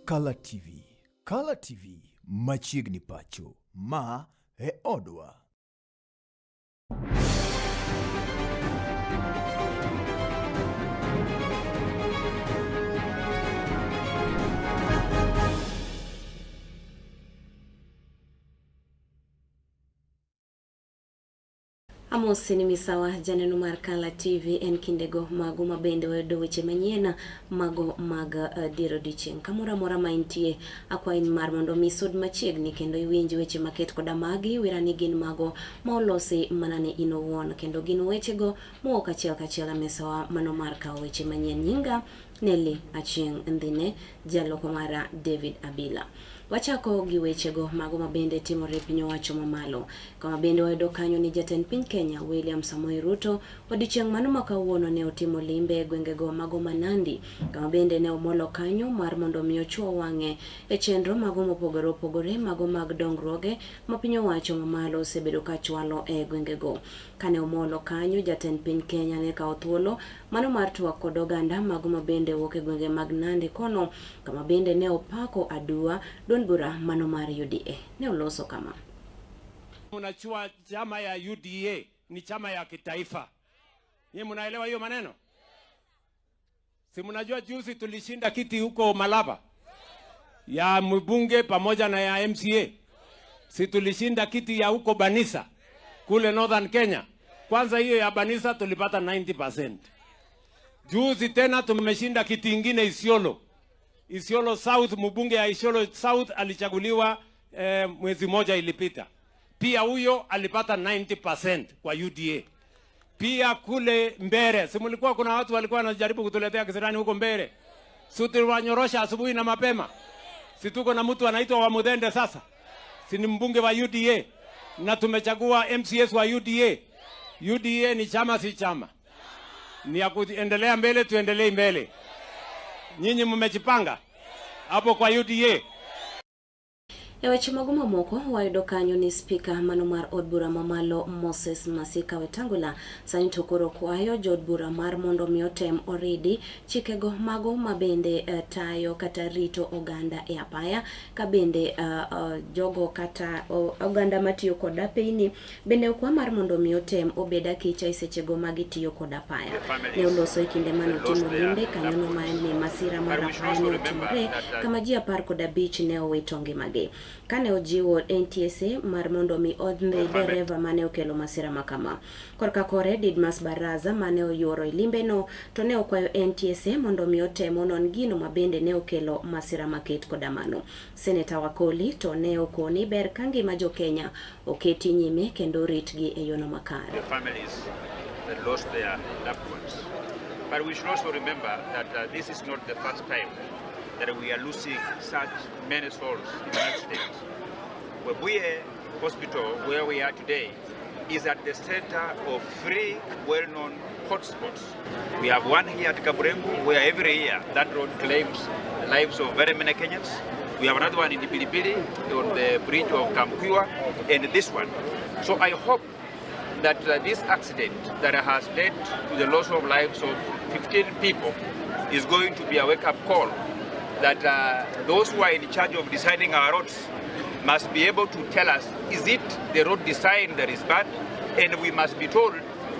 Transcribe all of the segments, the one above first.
Kala TV. Kala TV machiegni pacho. Ma e odwa. Amosi ni misawa janeno mar Kala TV en kindego mago ma bende wayudo weche manyien mago mag dier odiechieng'. Kamoro amora ma intie, akwayi ni mar mondo mi isud machiegni kendo iwinj weche maket koda magi, wira ni gin mago ma olosi mana ne in owuon kendo gin wechego mowuok achiel kachiel e mesawa mano mar kawo weche manyien. Nyinga Nelly Achieng' Ndhine, jaloko mara David Abila. Wachako gi wechego mago ma bende timore e piny owacho mamalo. Kama bende wayudo kanyo ni jatend piny Kenya William Samoei Ruto odiechieng' mano ma kawuono ne otimo limbe e gwengego mago ma Nandi, kama bende ne omolo kanyo mar mondo mi ochuo wang'e e chenro mago mopogore opogore mago mag dongruoge ma piny owacho mamalo osebedo ka chwalo e gwengego. Kane omolo kanyo, jatend piny Kenya ne kawo thuolo mano mar twak kod oganda mago ma bende wuok e gwenge mag Nandi kono, kama bende ne opako aduwa duond bura mano mar UDA. Ne oloso kama. Unajua chama ya UDA ni chama ya kitaifa. Nyie mnaelewa hiyo maneno? Si mnajua juzi tulishinda kiti huko Malaba ya mbunge pamoja na ya MCA. Si tulishinda kiti ya huko Banisa kule Northern Kenya. Kwanza hiyo ya Banisa tulipata 90%. Juzi tena tumeshinda kiti ingine Isiolo. Isiolo South, mbunge ya Isiolo South alichaguliwa mwezi moja ilipita. Pia huyo alipata 90% kwa UDA. Pia kule Mbere, si mlikuwa kuna watu walikuwa wanajaribu kutuletea kisirani huko Mbere. Si tuliwanyorosha asubuhi na mapema. Si tuko na mtu anaitwa Wamudhende sasa. Si ni mbunge wa UDA na tumechagua MCS wa UDA. UDA ni chama, si chama? Ni ya kuendelea mbele, tuendelee mbele. Nyinyi mmejipanga hapo kwa UDA? E weche mago mamoko wayudo kanyo ni spika mano mar od bura mamalo Moses Masika Wetangula sani to koro kwayo jood bura mar mondo mi otem oridi chikego mago ma bende tayo kata rito oganda e apaya ka bende jogo kata oganda matiyo kod apeyni bende okwa mar mondo mi otem obed akicha e sechego ma gitiyo kod apaya. Ne oloso e kinde mane otimo limbe kanyono ma ni masira mar apaya ne otimore kama ji 15 ne owito ngimagi. Kane ojiwo NTSA mar mondo mi ondhi dereva mane okelo masira makama. Korka kore Didmas Baraza mane oyuoro e limbeno to ne okwayo NTSA mondo mi otem onon gino ma bende ne okelo masira maket koda mano. Seneta Wakoli to ne okoni ber ka ngima jo Kenya oketi nyime kendo ritgi e yono makare. The families that lost their loved ones. But we should also remember that this is not the first time that we are losing such many souls in an accident. Webuye Hospital, where we are today, is at the center of three well-known hotspots. We have one here at Kaburengu, where every year that road claims the lives of very many Kenyans. We have another one in Pilipili, on the bridge of Kamkuywa, and this one. So I hope that this accident that has led to the loss of lives of 15 people is going to be a wake-up call that those who are in charge of designing our roads must be able to tell us, is it the road design that is bad? And we must be told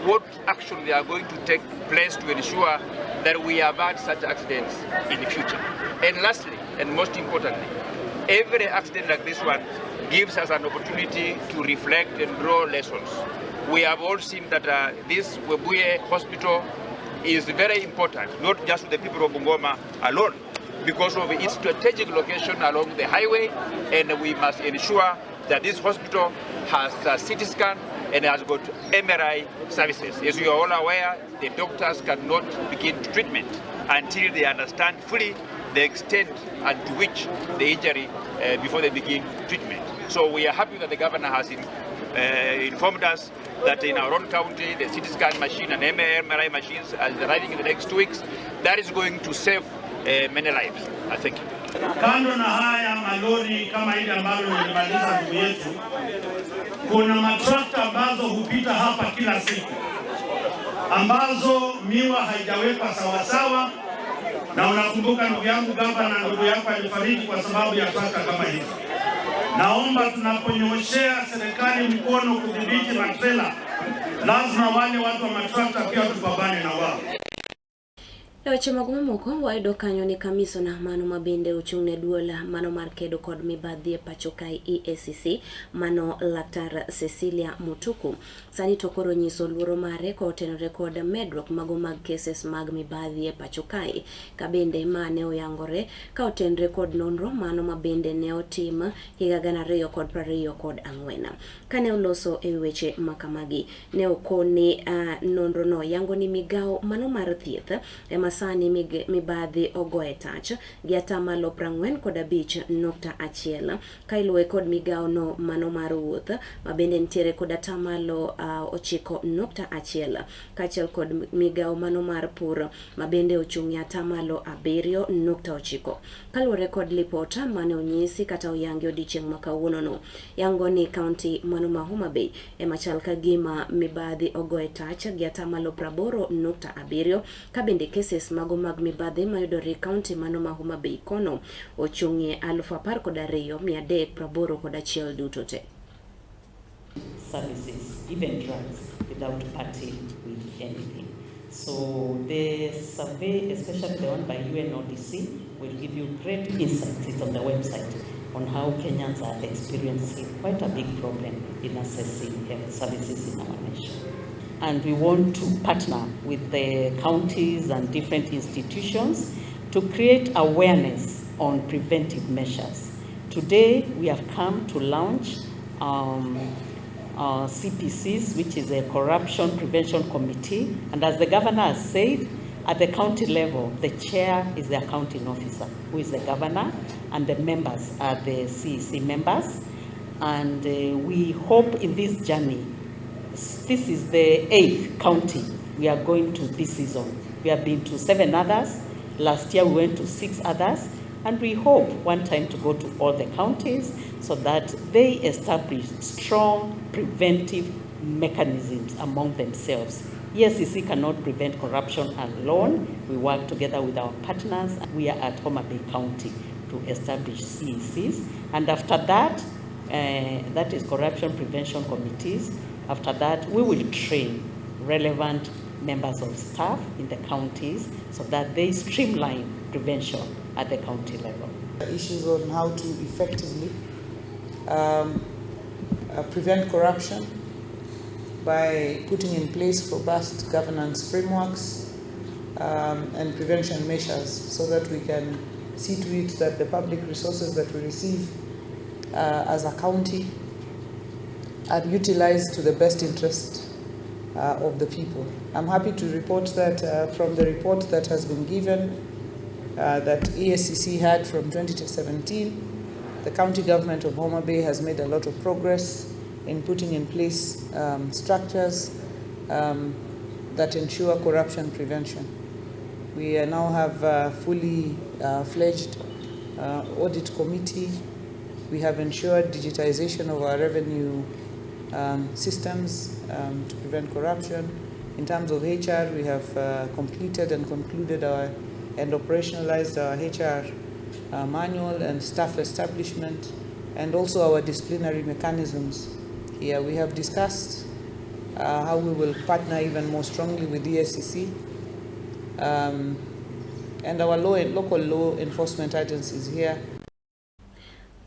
what action they are going to take place to ensure that we avert such accidents in the future. And lastly, and most importantly, every accident like this one gives us an opportunity to reflect and draw lessons. We have all seen that this Webuye Hospital is very important, not just to the people of Bungoma alone, because of its strategic location along the highway, and we must ensure that this hospital has a CT scan and has got MRI services. As you are all aware, the doctors cannot begin treatment until they understand fully the extent and to which the injury before they begin treatment. So we are happy that the governor has informed us that in our own county, the CT scan machine and MRI machines are arriving in the next 2 weeks. That is going to save many lives. I thank you. Kando na haya malori kama ile ambalo nilimaliza ndugu yetu, kuna matrakta ambazo hupita hapa kila siku ambazo miwa haijawekwa sawasawa, Na unakumbuka ndugu yangu gavana, ndugu yako alifariki kwa sababu ya trakta kama hizi. Naomba tunaponyoshea serikali mkono kudhibiti matrela, lazima wale watu wa matrakta pia tupambane na wao. E weche mago mamoko wayudo kanyo ni kamisona mano ma bende ochung' ne duol mano mar kedo kod mibadhi e pacho kae EACC mano Laktar Cecilia Mutuku sani to koro nyiso luoro mare kotenore kod medruok mago mag cases mag mibadhi e pacho kae ka bende ma ne oyangore ka otenre kod nonro mano ma bende ne otim higa 2024. Kane oloso e weche makamagi ne okoni nonro no yango ni migawo mano mar thieth ema sani mibadhi ogoye tach gi atamalo 45.1 ka iluwe kod migawo no mano mar wuoth ma bende nitiere kod atamalo 9.1 kaachiel kod migawo mano mar pur ma bende ochung' e atamalo 7.9. Kaluwore kod lipot mane onyisi kata oyangi odiochieng' ma kawuono no, yango ni kaunti mano ma Homa Bay ema chal ka gima mibadhi ogoye tach gi atamalo 80.7 ka bende cases mago mag mibadhi mayudore e kaunti mano ma Homa Bay kono ochung'ie 12,381 duto te. Services, even drugs, without parting with anything. So the survey, especially the one by UNODC, will give you great insights. It's on the website on how Kenyans are experiencing quite a big problem in accessing health services in our nation. And we want to partner with the counties and different institutions to create awareness on preventive measures. Today, we have come to launch CPCs, which is a Corruption Prevention Committee. And as the governor has said, at the county level, the chair is the accounting officer, who is the governor, and the members are the CEC members. And we hope in this journey, this is the 8th county we are going to this season. We have been to 7 others. Last year we went to 6 others. And we hope one time to go to all the counties so that they establish strong preventive mechanisms among themselves. EACC cannot prevent corruption alone. We work together with our partners. We are at Homa Bay County to establish CECs. And after that, that is corruption prevention committees. After that, we will train relevant members of staff in the counties so that they streamline prevention at the county level. Issues on how to effectively prevent corruption by putting in place robust governance frameworks and prevention measures so that we can see to it that the public resources that we receive as a county are utilized to the best interest of the people. I'm happy to report that from the report that has been given that EACC had from 2017, the county government of Homa Bay has made a lot of progress in putting in place structures that ensure corruption prevention. We now have a fully fledged audit committee. We have ensured digitization of our revenue systems to prevent corruption. In terms of HR, we have completed and concluded our and operationalized our HR manual and staff establishment, and also our disciplinary mechanisms. Here we have discussed how we will partner even more strongly with the EACC and our local law enforcement agencies here.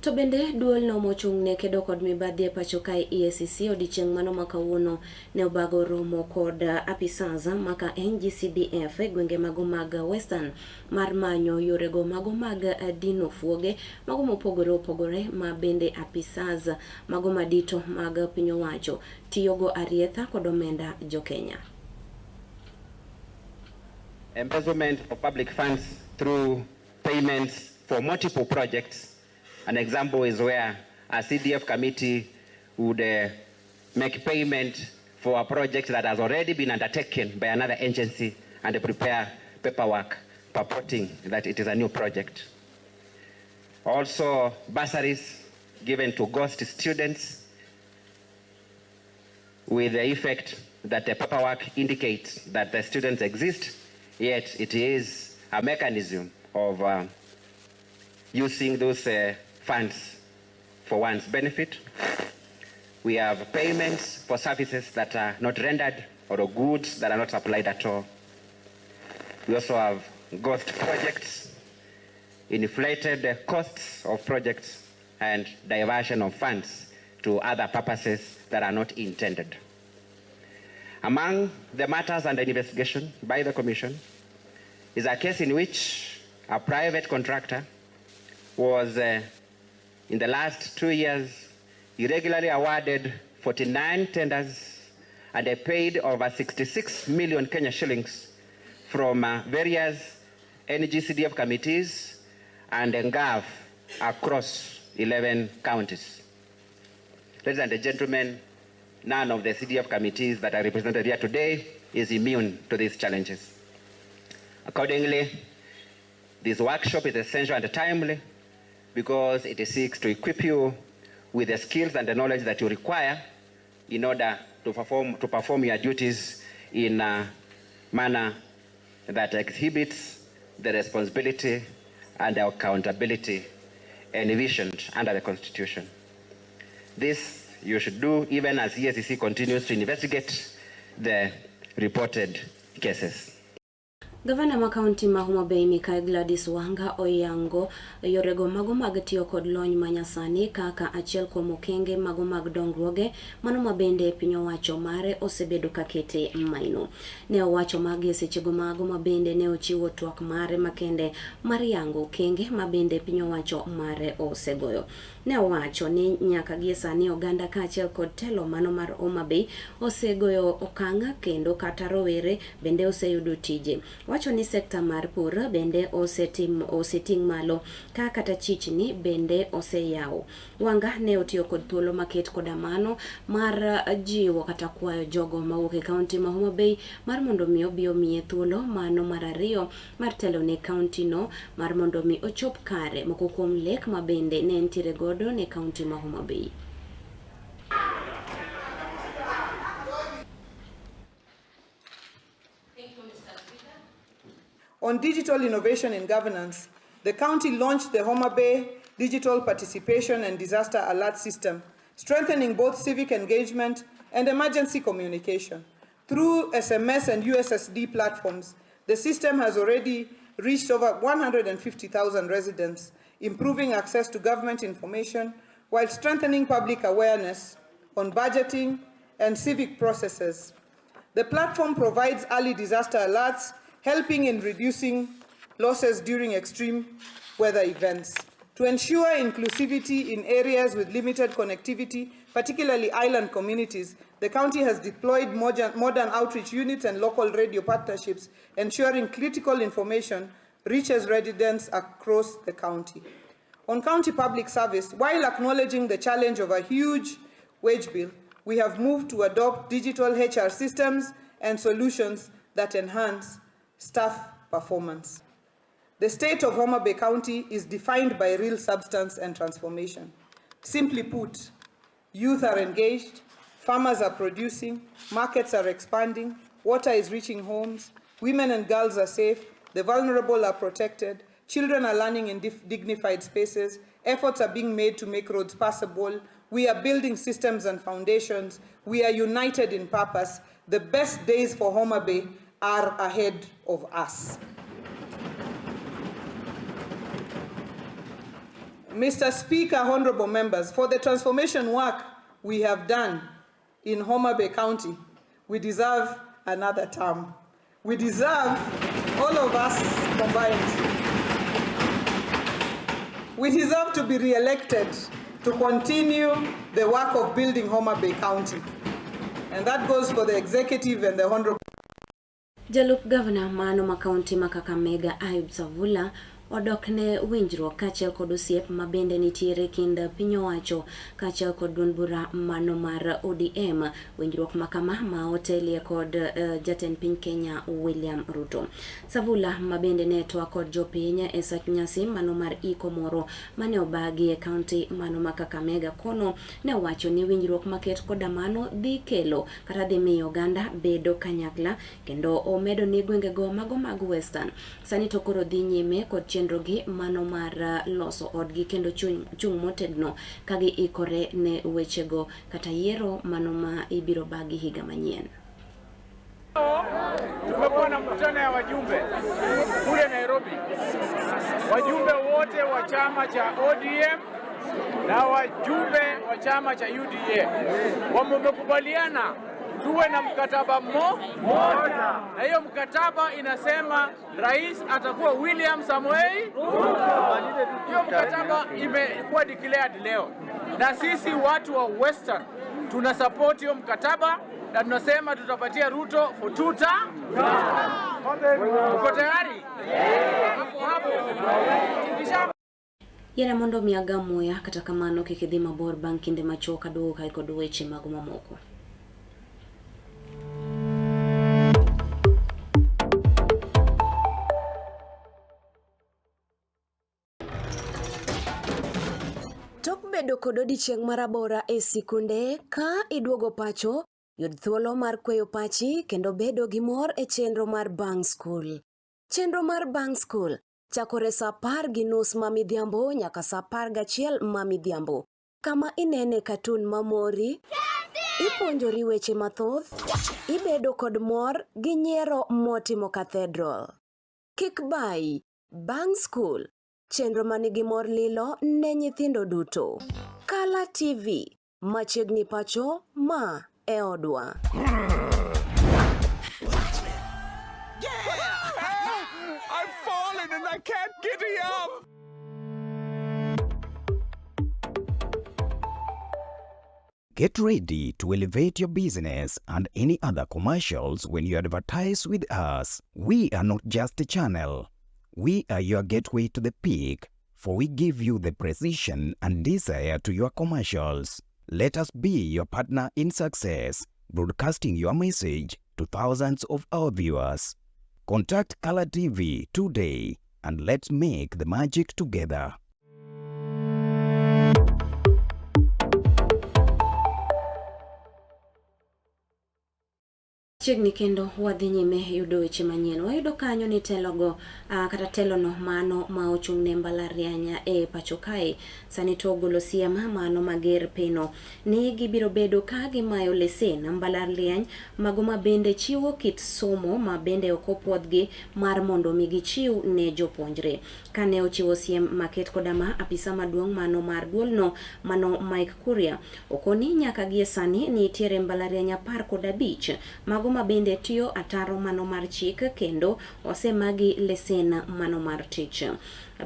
To bende duol no mochung' ne kedo kod mibadhi e pacho kae EACC odiochieng' mano ma kawuono ne obago romo kod apisas maka NGCDF e gwenge mago mag Western mar manyo yorego mago mag dino fuoge mago mopogore opogore ma bende apisas mago madito mag piny owacho tiyogo arietha kod omenda jo-Kenya. Embezzlement of public funds through payments for multiple projects. An example is where a CDF committee would make payment for a project that has already been undertaken by another agency and prepare paperwork purporting that it is a new project. Also, bursaries given to ghost students with the effect that the paperwork indicates that the students exist, yet it is a mechanism of using those funds for one's benefit. We have payments for services that are not rendered or goods that are not supplied at all. We also have ghost projects, inflated costs of projects, and diversion of funds to other purposes that are not intended. Among the matters under investigation by the Commission is a case in which a private contractor was, in the last 2 years, irregularly awarded 49 tenders and paid over 66 million Kenya shillings from various NGCDF committees and NGAV across 11 counties. Ladies and gentlemen, none of the CDF committees that are represented here today is immune to these challenges. Accordingly, this workshop is essential and timely because it seeks to equip you with the skills and the knowledge that you require in order to perform your duties in a manner that exhibits the responsibility and the accountability envisioned under the Constitution. This you should do even as EACC continues to investigate the reported cases. Gavana ma kaunti ma Homa Bay Mikai Gladys Wanga oyango yorego mago mag tiyo kod lony manyasani kaka achiel kuom okenge mago mag dongruoge mano ma bende piny owacho mare osebedo kakete maino. Ne owacho magi e sechego mago ma bende ne ochiwo twak mare makende mar yango okenge ma bende piny owacho mare osegoyo. Ne owacho ni nyaka gie sani oganda kaachiel kod telo mano mar Homa Bay osegoyo okang' kendo kata rowere bende oseyudo tije. Wacho ni sekta mar pur bende oseting' malo ka kata chichni bende oseyaw. Wanga ne otiyo kod thuolo maket koda mano mar jiwo kata kwayo jogo mawuok e kaunti ma Homa Bay mar mondo mi obi omiye thuolo mano mar ariyo mar telo ne kaunti no mar mondo mi ochop kare moko kuom lek ma bende ne nitiere godo ne kaunti ma Homa Bay. On digital innovation in governance, the county launched the Homa Bay Digital Participation and Disaster Alert System, strengthening both civic engagement and emergency communication. Through SMS and USSD platforms, the system has already reached over 150,000 residents, improving access to government information while strengthening public awareness on budgeting and civic processes. The platform provides early disaster alerts, helping in reducing losses during extreme weather events. To ensure inclusivity in areas with limited connectivity, particularly island communities, the county has deployed modern outreach units and local radio partnerships, ensuring critical information reaches residents across the county. On county public service, while acknowledging the challenge of a huge wage bill, we have moved to adopt digital HR systems and solutions that enhance staff performance. The state of Homa Bay County is defined by real substance and transformation. Simply put, youth are engaged, farmers are producing, markets are expanding, water is reaching homes, women and girls are safe, the vulnerable are protected, children are learning in dignified spaces, efforts are being made to make roads passable, we are building systems and foundations, we are united in purpose. The best days for Homa Bay are ahead of us. Mr. Speaker, honorable members, for the transformation work we have done in Homa Bay County, we deserve another term. We deserve, all of us combined, we deserve to be re-elected to continue the work of building Homa Bay County. And that goes for the executive and the honorable. Jalup Gavana mano ma kaunti ma Kakamega Ayub Savula odok ne winjruok kaachiel kod osiep ma bende nitiere kind piny owacho kaachiel kod duond bura mano mar ODM. Winjruok ma kama ma otelie kod jatend piny Kenya William Ruto. Savula ma bende ne twak kod jopiny e sach nyasi mano mar iko moro mane obagi e kaunti mano ma Kakamega kono ne owacho ni winjruok maket koda mano dhi kelo kata dhi miyo oganda bedo kanyakla kendo omedo ni gwengego mago mag Western sani to koro dhi nyime kod chenrogi mano mar loso odgi kendo chung' motegno ka giikore ne wechego kata yiero mano ma ibiro bagi higa manyien. Tumekuwa na mkutano ya wajumbe kule Nairobi, wajumbe wote wa chama cha ODM na wajumbe wa chama cha UDA wamekubaliana tuwe na mkataba mmoja, na hiyo mkataba inasema rais atakuwa William Samoei Ruto. Hiyo mkataba imekuwa declared leo, na sisi watu wa Western tuna support hiyo mkataba na tunasema tutapatia Ruto for two term. Uko tayari? Hapo hapo. Yiera mondo mi agam muya, kata kamano kik idhi mabor bang' kinde machuok aduogo kae kod weche mago mamoko. Tok bedo kod odiechieng' marabora e sikunde, ka iduogo pacho, yud thuolo mar kweyo pachi kendo bedo gi mor e chenro mar Bang' School. Chenro mar Bang' School chakore saa 10:30 ma midhiambo nyaka saa 11 ma midhiambo, kama inene katun mamori, ipuonjori weche mathoth, ibedo kod mor gi nyiero motimo cathedral. Kik bayi, Bang' School, chenro manigi mor lilo ne nyithindo duto. Kala TV, machiegni pacho, ma e odwa. I've fallen and I can't get up. Get ready to elevate your business and any other commercials when you advertise with us. We are not just a channel. We are your gateway to the peak, for we give you the precision and desire to your commercials. Let us be your partner in success, broadcasting your message to thousands of our viewers. Contact Color TV today and let's make the magic together. Chiegni kendo wadhi nyime yudo weche manyien. Wayudo kanyo ni telogo kata telono mano ma ochung' ne mbalariany e pacho kae sani to ogolo siem mano mager pino ni gibiro bedo ka gimayo lesen mbalariany mago ma bende chiwo kit somo ma bende ok opuodhgi mar mondo mi gichiw ne jopuonjre. Kane ochiwo siem maket koda ma apisa maduong' mano mar duolno mano Mike Kuria okoni nyaka gie sani nitiere mbalariany 15 mago ma bende tiyo ataro mano mar chik kendo osemagi lesen mano mar tich.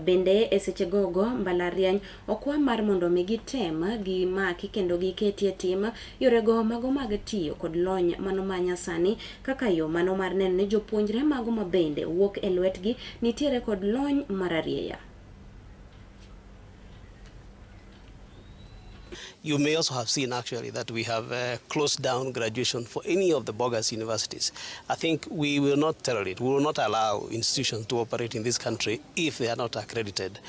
Bende e seche gogo mbalariany okwa mar mondo mi gitem gimaki kendo giketie tim yorego mago mag tiyo kod lony mano ma nyasani kaka yo mano mar neno ni jopuonjre mago ma bende wuok e lwetgi nitiere kod lony mararieya. You may also have seen actually that we have closed down graduation for any of the bogus universities. I think we will not tolerate, we will not allow institutions to operate in this country if they are not accredited.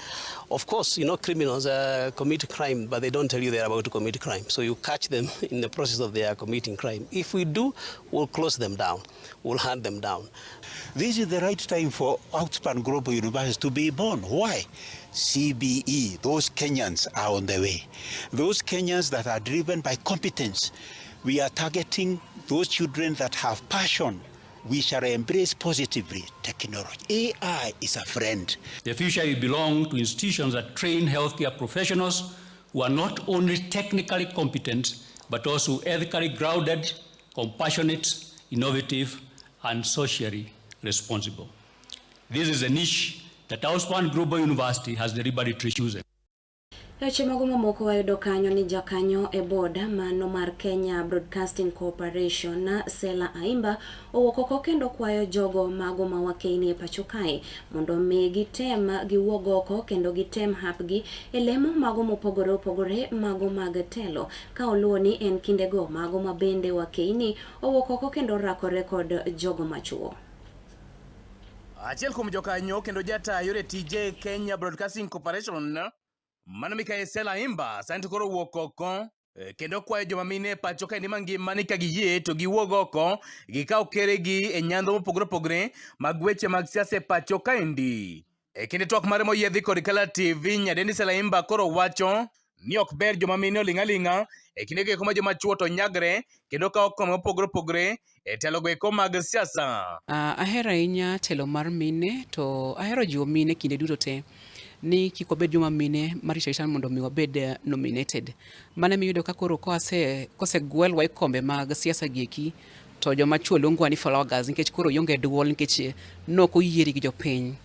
Of course, you know, criminals commit crime, but they don't tell you they are about to commit crime. So you catch them in the process of their committing crime. If we do, we'll close them down, we'll hand them down. This is the right time for Outspan Global University to be born. Why? CBE, those Kenyans are on the way. Those Kenyans that are driven by competence. We are targeting those children that have passion. We shall embrace positively technology. AI is a friend. The future will belong to institutions that train healthcare professionals who are not only technically competent, but also ethically grounded, compassionate, innovative, and socially responsible. This is a niche that Outspan Global University has deliberately chosen. Weche mago mamoko wayudo kanyo ni jakanyo e board mano mar Kenya Broadcasting Corporation Sela Aimba owuok oko kendo kwayo jogo mago ma wakeini e pacho kae mondo mi gitem giwuog oko kendo gitem hapgi e lemo mago mopogore opogore mago mag telo ka oluwo ni en kindego mago ma bende wakeini owuok oko kendo rakore kod jogo machuo. Achiel kuom jokanyo kendo jata yore tije Kenya Broadcasting Corporation mano Mikael Sela Imba sani to koro owuok oko kendo kwayo joma mine e pacho kaendi mangima ni ka giyie to giwuog oko gikaw keregi e nyandho mopogore opogore mag weche mag siasa e pacho kaendi. E kinde twak mare moyiedhi kod Kala TV, nyadendi Sela Imba koro wacho ni ok ber joma mine oling' aling'a e kinde go eko ma joma chuo to nyagre kendo kawo kombe mopogore opogore e telo go eko mag siasa. Ahero ahinya telo mar mine to ahero jiwo mine kinde duto te ni kik wabed joma mine maricho arita mondo mi wabed nominated. Mano ema iyudo ka koro kosegwelwa e kombe mag siasa gi eki to joma chuo luongowa ni floggers nikech koro ionge duol nikech nok oyieri gi jopiny.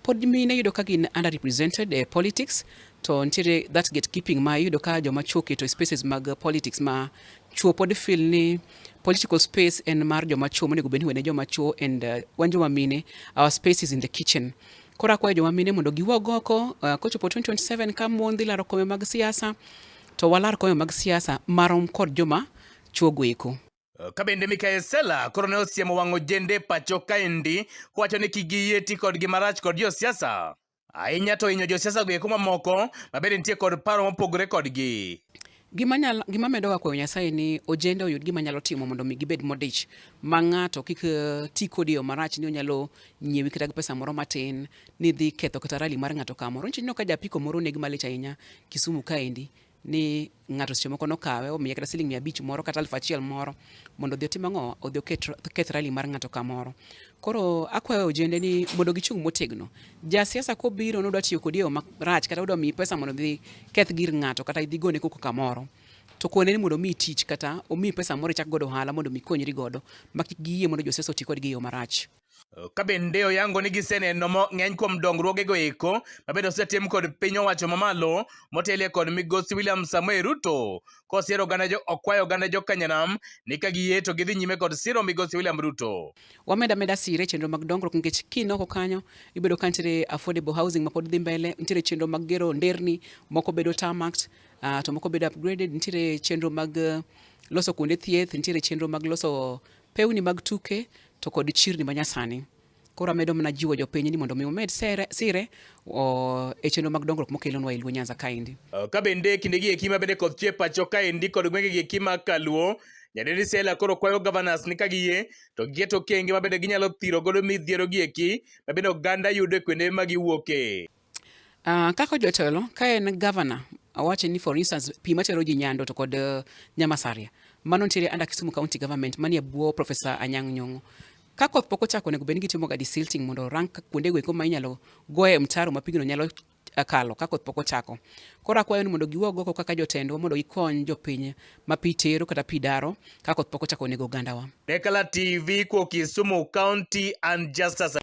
Pod mine iyudo ka gin underrepresented e politics to nitiere that gatekeeping ma iyudo ka joma chuo oketo e spaces mag politics ma chuo pod feel ni political space en mar joma chuo monego bed ni wene joma chuo and wan joma mine our space is in the kitchen. Koro akwayo joma mine mondo giwuog oko kochopo 2027 ka mon dhi laro kombe mag siasa to walar kombe mag siasa marom kod joma chuo go eko. Ka bende Mikael Sela koro ne osiemo wang' ojende pacho kaendi kowacho ni kik giyie ti kodgi marach kod josiasa. Ahinya to hinyo josiasa go eko mamoko ma bende nitie kod paro mopogore kodgi. Gima medo ga kwayo Nyasaye ni ojende oyud gima nyalo timo mondo mi gibed modich ma ng'ato kik ti kodi e yo marach ni onyalo nyiewi kata gi pesa moro matin ni dhi ketho kata rally mar ng'ato kamoro. Nyicho ineno ka japiko moro oneg malich ahinya Kisumu kaendi ni ng'ato seche moko nokawe omiye kata siling 500 moro kata 1000 moro mondo odhi otim ang'o, odhi oketh rally mar ng'ato kamoro. Koro akwayo ojende ni mondo gichung' motegno. Jasiasa kobiro nodwa tiyo kodi e yo marach kata odwa miyi pesa mondo odhi keth gir ng'ato kata idhi gone koko kamoro, to kone ni mondo omiyi tich kata omiyi pesa moro ichak godo ohala mondo mi ikonyri godo ma kik giyie mondo josiasa oti kodgi e yo marach. Ka bende oyango ni giseneno ng'eny kuom dongruogego eko ma bende osetim kod piny owacho mamalo motelie kod migosi William Samoei Ruto kosiro oganda jo okwayo oganda jo Kanyanam ni ka giyie to gidhi nyime kod siro migosi William Ruto. Wamedo ameda sire chenro mag dongruok nikech kinoko kanyo ibedo ka nitiere affordable housing ma pod dhi mbele, nitiere chenro mag gero nderni moko bedo tarmacked, to moko bedo upgraded, nitiere chenro mag loso kuonde thieth, nitiere chenro mag loso pewni mag tuke to kod chirni manyasani. Koro amedo mana jiwo jopiny ni mondo mi omed sere, sire e chenro mag dongruok mokelonwa e Luo Nyanza kaendi. Ka bende kindegi eki ma bende koth chwe pacho kaendi kod gwengegi eki mag Kaluo, Nyadendi Sela koro kwayo governors ni ka giyie to giketo okenge ma bende ginyalo thiro godo midhiero gi eki ma bende oganda yudo e kuonde ma giwuoke. Kaka jotelo, ka en governor, awache ni for instance pi matero ji Nyando to kod Nyamasaria, mano nitiere under Kisumu County Government manie bwo Professor Anyang' Nyong'o. Ka koth pok ochako onego bed ni gitimo ga desilting mondo orang kuondego eko ma inyalo goye mtaro ma pigno nyalo kalo ka koth pok ochako. Koro akwayo ni mondo giwuog oko kaka jotendwa mondo gikony jopiny ma pi tero kata pi daro ka koth pok ochako onego ogandawa. Nekala TV kuo Kisumu County and Justus.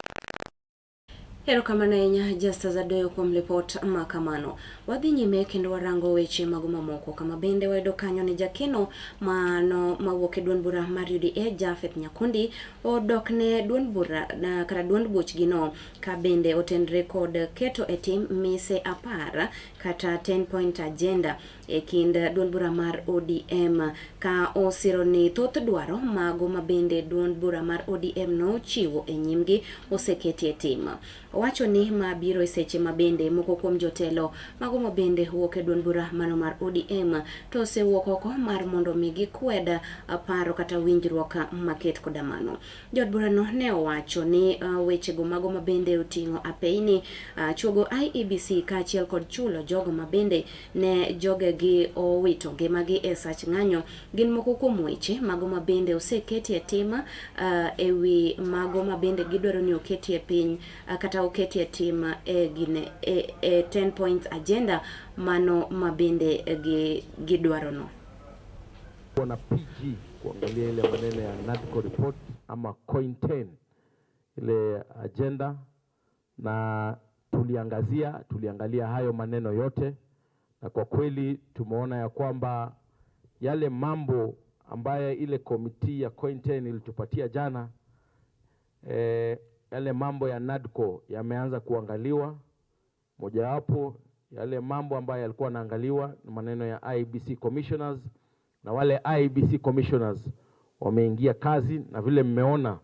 Erokamano ahinya Justus Adoyo kuom lipot ma kamano. Wadhi nyime kendo warango weche mago mamoko kama bende wayudo kanyo ni jakeno mano mawuok e duond bura mar UDA Japheth Nyakundi odok ne duond bura kata duond buchgino ka bende otenre kod keto e tim mise 10 kata 10 point agenda e kind duond bura mar ODM ka osiro ni thoth dwaro mago ma bende duond bura mar ODM nochiwo e nyimgi oseketi e tim. Owacho ni ma biro e seche ma bende moko kuom jotelo mago ma bende wuok e duond bura mano mar ODM to osewuok oko mar mondo mi gikwed paro kata winjruok maket koda mano. Jaod burano ne owacho ni wechego mago ma bende oting'o apeyni, chuogo IEBC kaachiel kod chulo jogo ma bende ne jogegi owito ngimagi e sach ng'anyo gin moko kuom weche mago ma bende oseketie tim e wi mago ma bende gidwaro ni oketie piny kata oketie tim e gine e 10 points agenda mano ma bende gidwaro no. Wana PG kuangalia ile maneno ya NADCO report ama COIN 10 ile agenda, na tuliangalia hayo maneno yote. Na kwa kweli tumeona ya kwamba yale mambo ambayo ile committee ya COINTEL ilitupatia jana, yale mambo ya NADCO yameanza kuangaliwa. Mojawapo yale mambo ambayo yalikuwa yanaangaliwa ni maneno ya IEBC commissioners, na wale IEBC commissioners wameingia kazi, na vile mmeona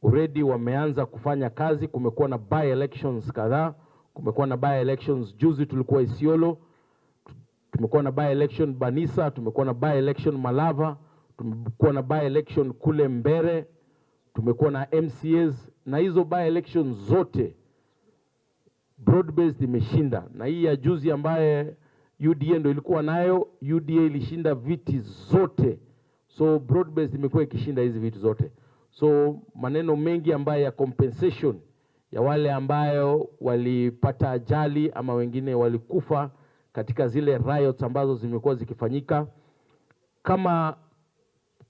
already wameanza kufanya kazi. Kumekuwa na by elections kadhaa, kumekuwa na by elections juzi tulikuwa Isiolo, tumekuwa na by election Banisa, tumekuwa na by election Malava, tumekuwa na by election kule Mbere, tumekuwa na MCAs, na hizo by election zote broad based imeshinda. Na hii ya juzi ambaye UDA ndo ilikuwa nayo, UDA ilishinda viti zote, so broad based imekuwa ikishinda hizi viti zote. So maneno mengi ambayo ya compensation ya wale ambayo walipata ajali ama wengine walikufa katika zile riots ambazo zimekuwa zikifanyika,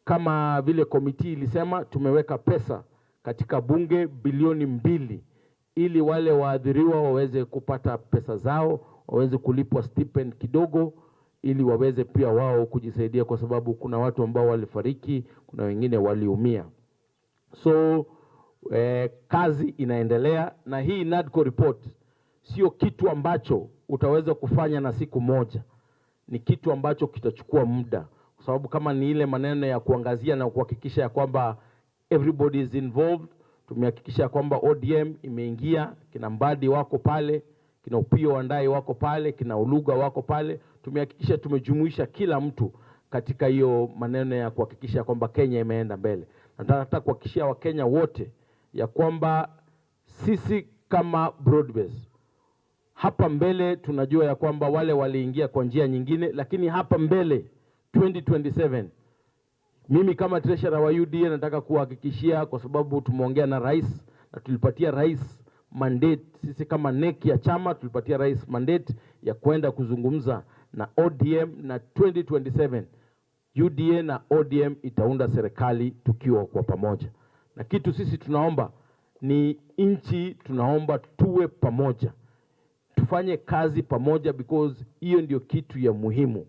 kama vile committee ilisema, tumeweka pesa katika bunge bilioni 2 ili wale waadhiriwa waweze kupata pesa zao, waweze kulipwa stipend kidogo, ili waweze pia wao kujisaidia, kwa sababu kuna watu ambao walifariki, kuna wengine waliumia. So kazi inaendelea, na hii NADCO report sio kitu ambacho utaweza kufanya na siku moja, ni kitu ambacho kitachukua muda, kwa sababu kama ni ile maneno ya kuangazia na kuhakikisha ya kwamba everybody is involved. Tumehakikisha kwamba ODM imeingia, kina Mbadi wako pale, kina Opiyo Wandayi wako pale, kina Oluga wako pale. Tumehakikisha tumejumuisha kila mtu katika hiyo maneno ya kuhakikisha kwamba Kenya imeenda mbele. Nataka kuhakikishia Wakenya wote ya kwamba sisi kama broad-based hapa mbele tunajua ya kwamba wale waliingia kwa njia nyingine, lakini hapa mbele 2027 mimi kama treasurer wa UDA nataka kuhakikishia, kwa sababu tumeongea na rais na tulipatia rais mandate. Sisi kama NEC ya chama tulipatia rais mandate ya kwenda kuzungumza na ODM, na 2027 UDA na ODM itaunda serikali tukiwa kwa pamoja. Na kitu sisi tunaomba ni nchi, tunaomba tuwe pamoja, tufanye kazi pamoja, because hiyo ndio kitu ya muhimu.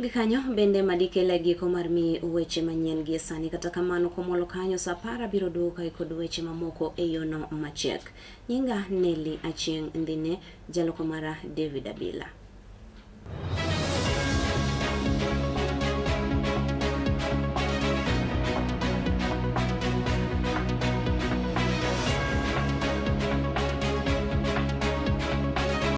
Gikanyo bende madikele giko mar mi weche manyien gie sani. Kata kamano komolo kanyo sa 10 abiro duogo kae kod weche mamoko e yono machiek. Nyinga Nelly Achieng' Ndhine, jaloko mara David Abila.